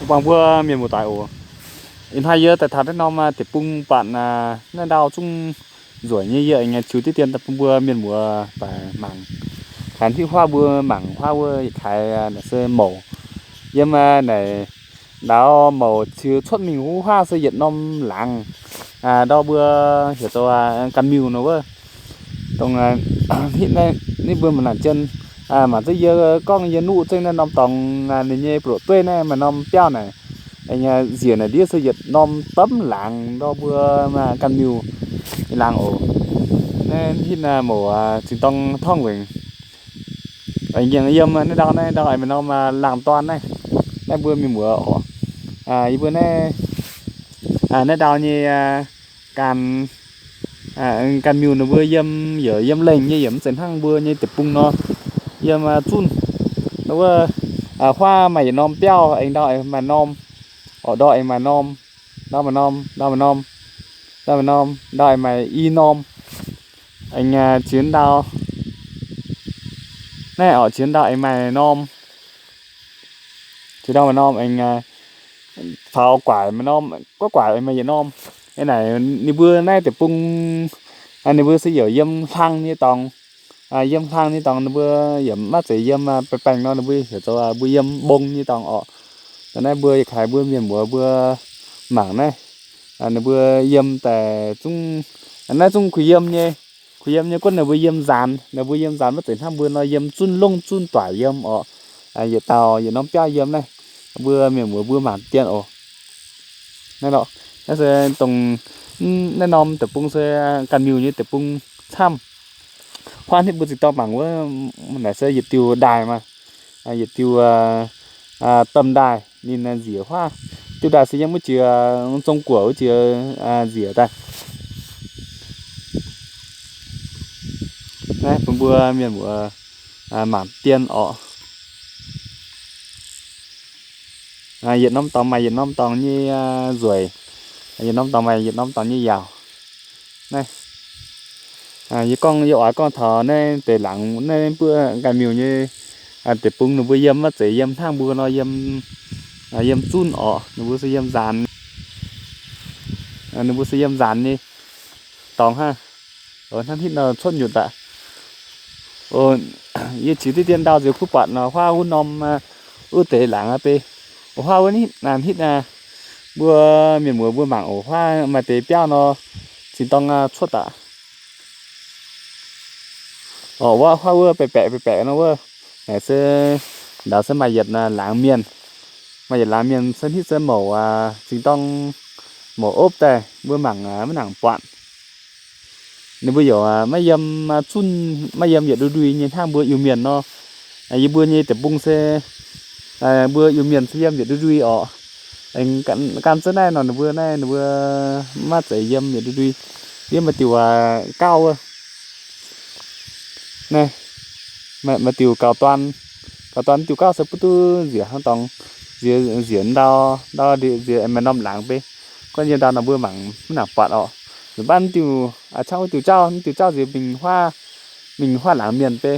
Buangh mbuo mienh muoz-doic oc. Ih hnoi yie daaih taux naaiv norm deic-bung buatc naaiv ndau zungv nzueic nyei, yie aengx ziux diqv dien daaih bun mbuo mienh muoz-doic mangc. Kaaix hitv huaav mbuo mangc huaav wuov yietc kaaix naaic se mouc. Yiem naaic ndaaux mouc ziux cuotv mingh huv huaav se yietc norm laangz, ndau mbuo heuc zoux ganh miuh nor wuov. Dongh hitv naaiv ninh mbuo maaih naaic jien, mangc zengv yie gorngv yie nuqv zengv naaiv norm dorngx, ninh nyei buoz-ndoqv dueiv naaiv maaih norm biauv naaic, aengx njiec naaic ndiev se yietc norm domv laangz ndau mbuo maaih ganh miuh nyei laangz oc. Naaiv hitv naaiv mouc zingh dorng torngv nzengc. Aengx yiem naaiv ndau, naaiv ndau aengx maaih norm laangz dorn naaiv. Naaiv mbuo mienh muoz oc, yie mbuo naaiv, naaiv ndau nyei ganh, ganh miuh ninh mbuo yiem, yiem lengh nyei, yiem mv zeiz hnangv mbuo nyei deic-bung nor yiem zunh. Wuov huaav maaih yietc norm biauv, aengx ndau aengx maaih norm, orqc, ndau aengx maaih norm, ndau maaih norm, ndau maaih norm, ndau maaih norm, ndau aengx maaih i norm. Aengx ziex ndau, naaiv orqc, ziex ndau aengx maaih norm, ziex ndau maaih norm, aengx faaux guaaic maaih norm, guaaic guaaic aengx maaih yietc norm. Ih naaic ninh mbuo naaiv deic-bung, ninh mbuo se yaac yiem hlang nyei dorngx. Yiem hlang nyei dorngx ninh mbuo yaac maiv zeiz yiem baengh baengh nor, ninh mbuo heuc zoux mbuo yiem mbong nyei dorngx orqc. Naaiv mbuo yietc kaaix mbuo mienh muoz mbuo mangc naaiv, ninh mbuo yiem daaih zungv, naaiv zungv kuh yiem nyei, kuh yiem nyei gunv ninh mbuo yiem nzaanx, ninh mbuo yiem nzaanx maiv zeiz hnangv mbuo nor yiem zunv longh zunv doic yiem orqc. Yietc dauh yietc norm biauv yiem naaiv, mbuo mienh muoz mbuo mangc dien oc. Naaiv se dongh naaiv norm deic-bung se ganh miuh nyei deic-bung camv. Huaav hitv mbuo zingh dorng mangc wuov naaic se yietc diuh ndaaih maah, yietc diuh domh ndaaih ninh nziec huaav. Diuh ndaaih se yiem wuov jiex zong guoqv wuov jiex nziec daaih. Naaiv bun mbuo mienh muoz mangc dien orqc. Yietc norm dorngx maaih yietc norm dorngx nyei nzueic, yietc norm dorngx maaih yietc norm dorngx nyei yaauc. Naaiv yie gorngv, yie oix gorngv taux naaiv deix laangz naaiv mbuo ganh miuh nyei deic-bung ninh mbuo yiem maiv zeiz yiem hnangv mbuo nor yiem, yiem zunv orqc. Ninh mbuo se yiem nzaanx, ninh mbuo se yiem nzaanx nyei dorngx hnangv. Hnangv hitv nor cuotv nyutc aqv. Yie ziux diqv dien ndau nziex kuv buatc nor huaav wuov norm, wuov deix laangz aqv bei. Huaav wuov naaiv hitv naaiv, mbuo mienh muoz mbuo mangc oc, huaav maaih deix biauv nor zinh dorng cuotv aqv. Orqc, huaav wuov baeqc baeqc baeqc baeqc nor wuov, naaic se, ndau se maaih yietc laangz mienh. Maaih yietc laangz mienh se hitv se mouc, zinh dorng mouc opv daaih mbuo mangc maiv nangc buatc. Ninh mbuo yaac maiv yiem zunv, maiv yiem yietc ndui ndui nyei hnangv mbuo Iu-Mienh nor. Yie mbuo nyei deic-bung se, mbuo Iu-Mienh se yiem yietc ndui ndui orqc. Aengx gan zunv naaiv nor ninh mbuo naaiv ninh mbuo maiv zeiz yiem yietc ndui ndui. Yiem maaih diuh gauh wuov. Naaiv maaih diuh gauh duan, gauh duan diuh gauh se buov duqv nzieqc hnangv dorngx, nzieqc ndau, ndau nzieqc maaih norm laangz bei. Guanh yie ndau nor mbuo mangc maiv nangc buatc orqc. Nzunc baav diuh, cangv wuov diuh jauv, diuh jauv nzieqc mingh huaav, mingh huaav laangz mienh bei,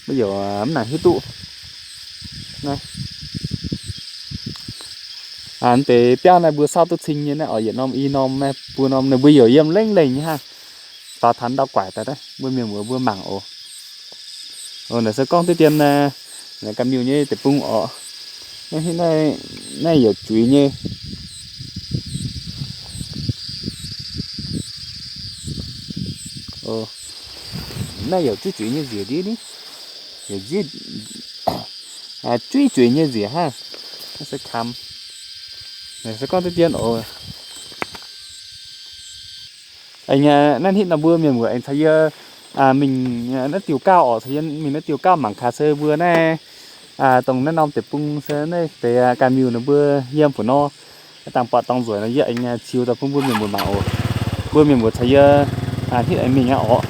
mbuo yaac mv nangc hiuv duqv. Deix biauv naaiv mbuo sauv duqv cing nyei naaiv orqc, yietc norm i norm, buo norm naaiv mbuo yaac yiem lengh lengh nyei hnangv. Faaux taux ndau guaaic daaih, mbuo mienh muoz mbuo mangc oc. Naaic se gorngv diqv dien ganh miuh nyei deic-bung orqc. Naaiv yaac juix nyei. Naaiv yaac juix juix nyei nziec ndiev ni. Juix juix nyei nziec hnangv. Naaiv se kam. Naaiv se gorngv diqv dien oc. Naaiv hitv nor mbuo mienh muoz aengx caux yie mingh naaiv diuh gauh orqc, caux yie mingh naaiv diuh gauh mangc gaax se mbuo naaiv, dongh naaiv norm deic-bung se naaiv deix ganh miuh nor mbuo yiem fuqv nor, dangh buatc dorngx nzueic nor yie aengx ziux daaih bun mbuo mienh muoz mangc oc. Mbuo mienh muoz caux yie hitv aengx mingh aqv orqc.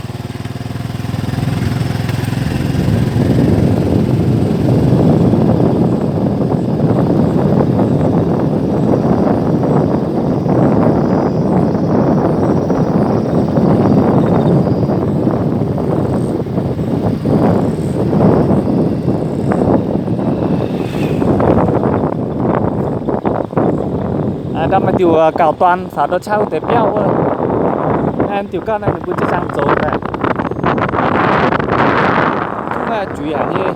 Ndau maaih diuh gauh dorn faaux ndau qaqv wuov deix biauv wuov. Naaiv diuh gauh naaiv ninh mbuo ziex ziangx zoux daaih. Mv maaih juiz haic nyei.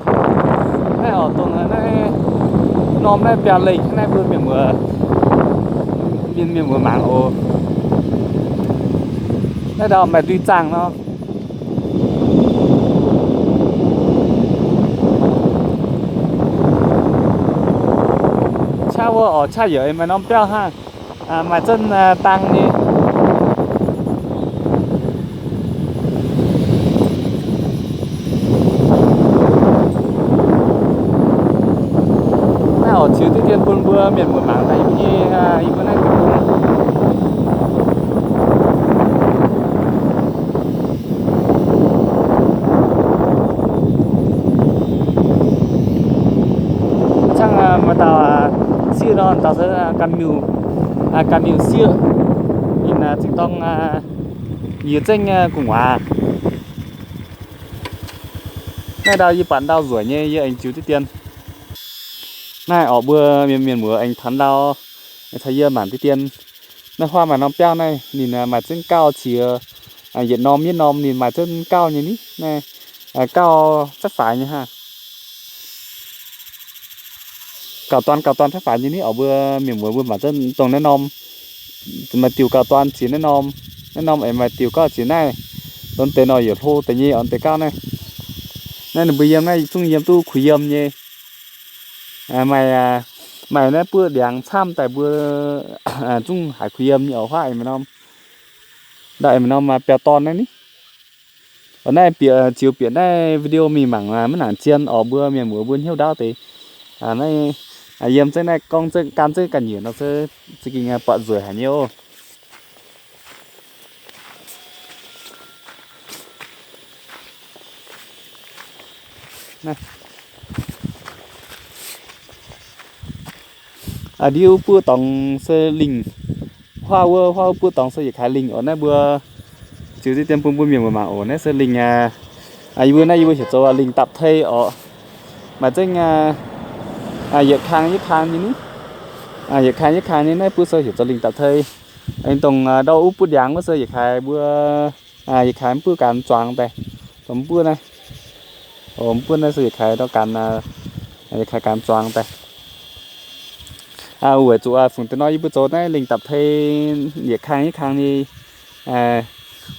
Naaiv oix dongh naaiv norm naaiv biauv-lengh naaiv mbuo mienh muoz, mienh, mienh muoz mangc oc. Naaiv ndau maaih ndui zaangh nor. Qaqv wuov oc, qaqv yaac maaih norm biauv hnangv. Maaih zunv dang nyei. Naaiv oix ziux diqv dien bun mbuo mienh muoz mangc daaih yie mbuo nyei, yie mbuo naaiv Hnangv maaih dauh sieqv nor, dauh se ganh miuc, ganh miuc sieqv, ninh zingh dorng yie zengv gu'nguaaz. Naaiv ndau yie buatc ndau nzueic nyei, yie aengx ziux diqv dien. Naaiv orqc, mbuo mienh, mienh muoz aengx taux ndau, caux yie mangc diqv dien. Naaiv huaav maaih norm biauv naaiv, ninh maaih zengv gauh qiex, yietc norm yietc norm ninh maaih zengv gauh nyei ni. Naaiv gauh fatv faix nyei hnangv. Gauh dorn gauh dorn fatv faix nyei ni orqc, mbuo mienh muoz mbuo mangc zengv dongh naaiv norm, maaih diuh gauh dorn ziex naaiv norm, naaiv norm aengx maaih diuh gauh ziex naaiv. Dongh deix nor yietc hlo deix nyei orqc, deix gauh naaiv. Naaiv ninh mbuo yiem naaiv zungv yiem duqv kuh yiem nyei. Maaih, maaih naaiv buov ndiangx camv daaih mbuo zungv haiz kuh yiem nyei orqc, huaav aengx maaih norm, ndau aengx maaih norm biauv-dorn naaiv ni. Orqc, naaiv bieqc, ziux bieqc naaiv video mingh mangc maiv nangc zien orqc, mbuo mienh muoz mbuo hnyouv ndaauv deix. Naaiv yiem zengv naaiv gorngv zengv gan zengv ganh nyiec nor se za'gengh buatc nzueic haic nyei oc. Ndiev wuov buov dorngx se lingh, huaav wuov, huaav wuov buov dorngx se yietc kaaix lingh orqc. Naaiv mbuo ziux diqv dien bun mbuo mienh muoz mangc oc. Naaiv se lingh, yie mbuo naaiv yie mbuo heuc zoux lingh dapv tei orqc. Maaih zengv yietc kang yietc kang nyei ni. Yietc kang yietc kang nyei, naaiv buov se heuc zoux lingh dapv tei. Aengx dongh ndau wuov buov ndiangx wuov se yietc kaaix mbuo, yietc kaaix mv buov ganh zuangx daaih. Dongh mv buov naaiv, mv buov naaiv se yietc kaaix ndau ganh, yietc kaaix ganh zuangx daaih. Weic zuqc fungc deix nor yie mbuo zoux naaiv lingh dapv tei yietc kang yietc kang nyei.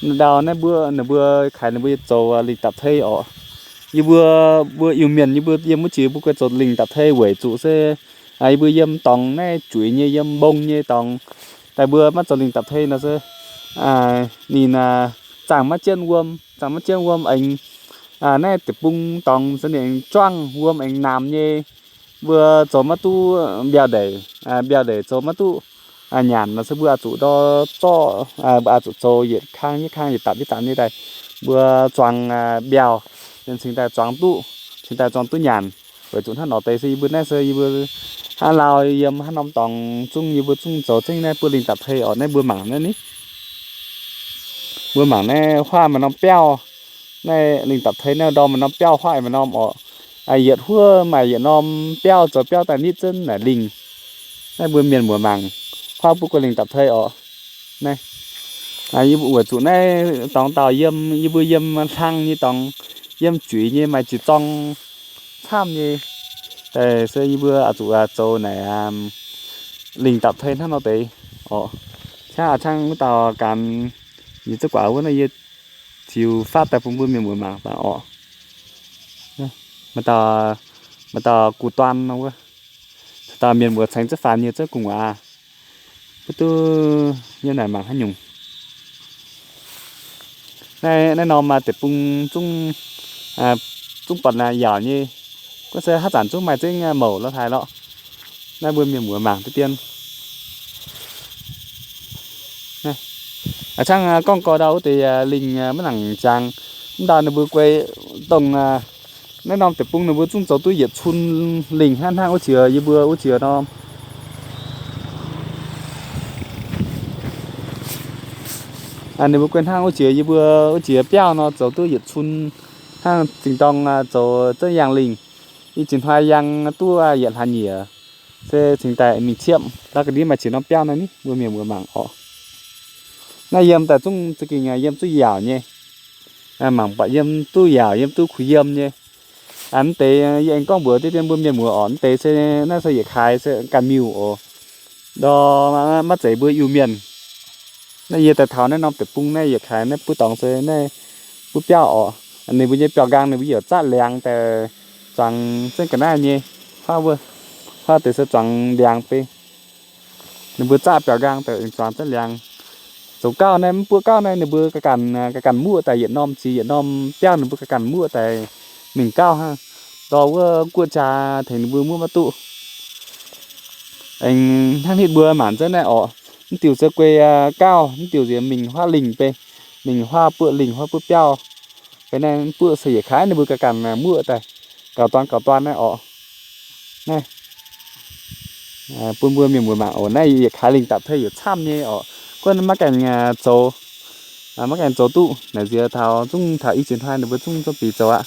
Ndau naaiv mbuo, ninh mbuo kaaix ninh mbuo zoux lingh dapv tei orqc. Yie mbuo, mbuo Iu-Mienh yie mbuo yiem wuov jiex mbuo guei zoux lingh dapv tei weic zuqc se yie mbuo yiem dorngx naaiv juiz nyei, yiem mbong nyei dorngx daaih mbuo maiv zoux lingh dapv tei nor se ninh zaangh maiv jienv wuom, zaangh maiv jienv wuom aengx naaiv deic-bung dorngx se ninh aengx juangv wuom aengx naamx nyei. Mbuo zoux maiv duqv mbiauh ndeic, mbiauh ndeic zoux maiv duqv nyanc nor se mbuo oix zuqc ndau zorqv, mbuo oix zuqc zoux yietc kang yietc kang yietc dapc yietc dapc nyei daaih mbuo zuangx mbiauh, cingx daaih zuangx duqv, cingx daaih zuangx duqv nyanc. Weic zuqc hnangv nor deix se yie mbuo naaiv se yie mbuo hnangv lauh yiem hnangv norm dorngx zungv yie mbuo zungv zoux zengv naaiv buov lingh dapv tei orqc. Naaiv mbuo mangc naaiv ni, mbuo mangc naaiv huaav maaih norm biauv. Naaiv lingh dapv tei naaiv ndorm maaih norm biauv, huaav maaih norm orqc. Yietc huov maaih yietc norm biauv, zoux biauv daaih nitv zengv naaic lingh. Naaiv mbuo mienh muoz mangc, huaav buov guei lingh dapv tei orqc. Naaiv yie mbuo weic zuqc naaiv dorngx dauh yiem, yie mbuo yiem hlang nyei dorngx, yiem juiz nyei maaih jiex zorng camv nyei. Se yie mbuo oix zuqc zoux naaic lingh dapv tei hnangv nor deix orqc. Aa, cangv wuov dauh ganh yie zouv guaax wuov naaiv yie ziux fatv daaih bun mbuo mienh muoz mangc daaih orqc. Maaih dauh gu duan nor wuov, dauh mienh muoz cengx zouv faanx nyei zouv gu'nguaaz, mv duqv nyei naaic mangc haaix nyungc. Naaiv, naaiv norm deic-bung zungv, zungv buatc naaic yaauc nyei. Gunv se haaix zanc zungv maaih zengv mouc lorh haaix lorqc. Naaiv mbuo mienh muoz mangc deix dien. Aa, cangv gorngv gorx ndau wuov deix lingh maiv nangc jangx. Mv ndau ninh mbuo guei dongh naaiv norm deic-bung ninh mbuo zungv zoux duqv yietc cun lingh hnangv, hnangv wuov jiex yie mbuo wuov jiex norm. Ninh mbuo guei hnangv wuov jiex yie mbuo wuov jiex biauv nor zoux duqv yietc cun hnangv, zingh dorng zoux zengv yangh lingh. Ih jiex hnoi yangh duqv yietc hlaax nyieqc. Se cingx daaih mingh ciepv, la'ga'ndiev maaih ziex norm biauv naaiv ni, mbuo mienh muoz mangc orqc. Naaiv yiem daaih zungv za'gengh yiem duqv yaauc nyei. Mangc buatc yiem duqv yaauc, yiem duqv kuh yiem nyei. Mv deix yie aengx gorngv mbuox deix dien mbuo mienh muoz orqc, mv deix se naaiv se yietc kaaix se ganh miuc oc. Ndor maiv zeiz mbuo Iu-Mienh. Naaiv yie daaih taux naaiv norm deic-bung naaiv yietc kaaix naaiv buov dorngx se naaiv buov biauv orqc. Ninh mbuo nyei biauv-nqaang ninh mbuo yaac zatv liangx daaih zuangx zengv ga'naaiv nyei. Huaav wuov, huaav deix se zuangx ndiangx bei. Ninh mbuo zatv biauv-nqaang daaih zuangx zengv liangx. Zoux gauh naaiv mv buov gauh naaiv ninh mbuo ga'ganh, ga'ganh muoqv daaih yietc norm ziex yietc norm biauv ninh mbuo ga'ganh muoqv daaih mingh gauh hnangv. Ndor wuov guoqv jaa tengx ninh mbuo muoqv maiv duqv. Aengx hnangv hitv mbuo mangc zengv naaiv orqc, mv diuh se guei gauh, mv diuh nziex mingh huaav lingh bei, mingh huaav buoqv lingh huaav buoqv biauv. Fai naaiv buoqv se yietc kaaix ninh mbuo ga'ganh muoqv daaih gauh dorn gauh dorn naaiv orqc. Naaiv bun mbuo mienh muoz mangc oc. Naaiv yietc kaaix lingh dapc tei yietc camv nyei orqc. Gunv maiv gaengh zoux, maiv gaengh zoux duqv naaic nziex taux zungv taux i ziex hnoi ninh mbuo zungv zungv biix zoux aqv.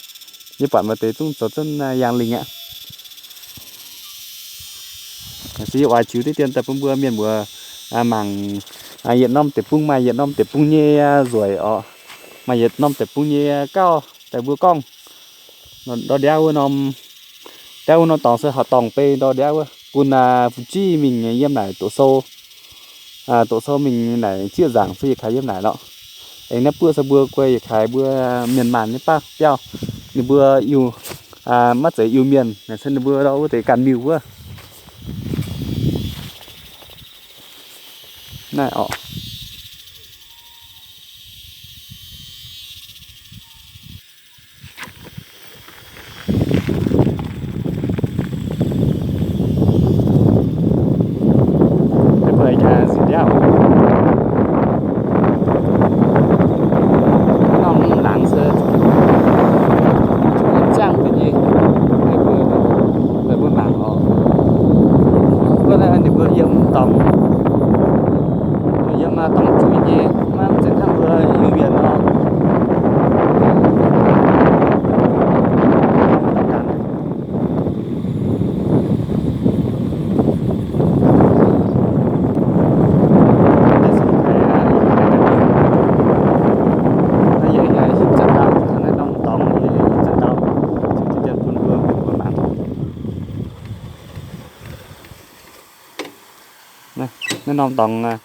Yie buatc maaih deix zungv zoux zunv yangh lingh aqv. Se yie oix ziux diqv dien daaih bun mbuo mienh muoz mangc, yietc norm deic-bung maaih yietc norm deic-bung nyei nzueic orqc. Maaih yietc norm deic-bung nyei gauh daaih mbuo gorngv ndor ndiauv wuov norm, ndiauv wuov norm dorngx se horqc dorngh bei ndor ndiauv wuov gunv fu'jueiv mingh yiem naaic doqc sou. Doqc sou mingh naaic zieqv nzaangc se yietc kaaix yiem naaic lorqc. Aengx naaiv buoqv se mbuo guei yietc kaaix mbuo mienh maanh nyei baav biauv. Ninh mbuo Iu, maiv zeiz Iu-Mienh naaic se ninh mbuo wuov deix ganh miuc wuov. Naaiv orqc. Mbuo nyanc ziqc ndiauv. Norm laangz se ziangh deix nyei, mbuo mangc oc. Gorngv naaiv ninh mbuo yiem dorngx, yiem dorngx zuiz nyei, maiv zeiz hnangv mbuo Iu-Mienh nor. Naaiv norm dorngx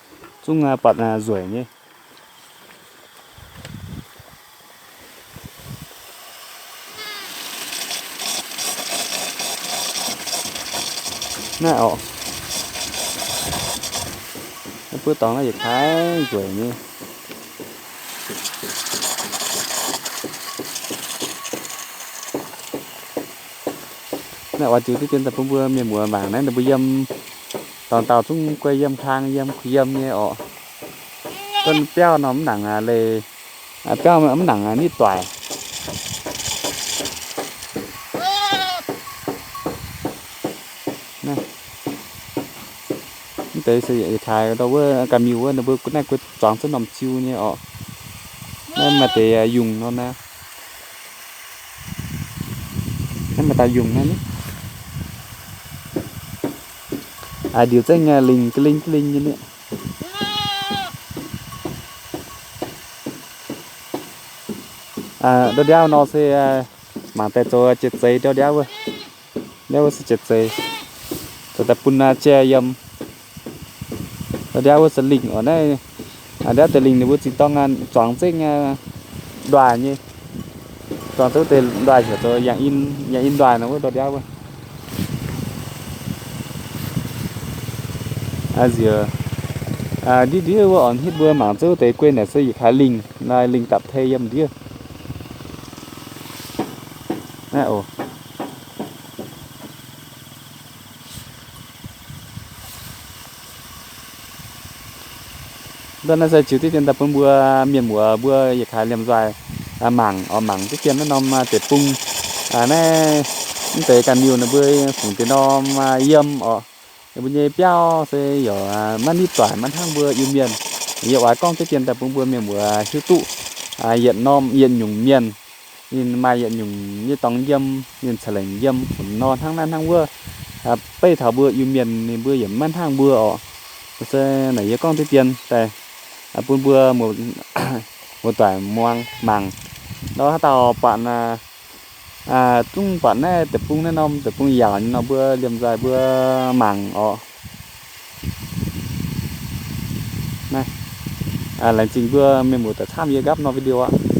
zungv buatc nzueic nyei. Naaiv orqc, naaiv buov dorngx naaiv yietc kaaix nzueic nyei. Naaiv oix ziux diqv dien daaih bun mbuo mienh muoz mangc naaiv, ninh mbuo yiem dorngx dauh zungv guei yiem hlang yiem kuh yiem nyei orqc. Gunv biauv nor mv nangc leiz, biauv mv nangc nitv doic. Mv deix se yietc kaaix ndau wuov ganh miuc wuov, ninh mbuo naaiv guei zuangx zunv norm ziu nyei orqc. Naaiv maaih deix yungh nor naaiv. Naaiv maaih dauh yungh naaiv ni. Ndiuc zengv lingh ga'lingh ga'lingh nyei ni. Ndau ndiauv nor se mangc daaih zoux jiex zeix ndau ndiauv wuov. Ndiauv wuov se jiex zeix, zoux daaih bun jai yiem. Ndau ndiauv wuov se lingh oc. Naaiv ndiauv deix lingh ninh mbuo zingh dorng zuangx zengv nduaaih nyei. Zuangx zengv wuov deix nduaaih heuc zoux yangh in, yangh in nduaaih nor wuov ndau ndiauv wuov. Nziex ndiev ndiev wuov orqc, hitv mbuo mangc zengv wuov deix guei naaic se yietc kaaix lingh, naaiv lingh dapc tei yiem ndiev. Naaiv oc. Ndau naaiv se ziux diqv dien daaih bun mbuo mienh muoz mbuo yietc kaaix liemh nzoih mangc oc, mangc diqv dien naaiv norm deic-bung. Naaiv mv deix ganh miuc ninh mbuo fungc deix norm yiem oc. Ninh mbuo nyei biauv se yaac maiv nitv doic maiv hnangv mbuo Iu-Mienh. Yie oix gorngv diqv dien daaih bun mbuo mienh muoz hiuv duqv yietc norm yietc nyungc mienh ninh maaih yietc nyungc nyei dorngx yiem, ninh ca'lengc yiem funx nor hnangv naaiv hnangv wuov. beiv taux mbuo Iu-Mienh ninh mbuo yaac maiv hnangv mbuo orqc. Se naaic yie gorngv diqv dien daaih bun mbuo muoz-doic muangx mangc. Ndau haaix dauh buatc, zungv buatc naaiv deic-bung naaiv norm deic-bung yaauc nyei nor, mbuo liemh nzaaih mbuo mangc orqc. Laengz zingh mbuo mienh muoz-doic camv yie gapv norm video aqv.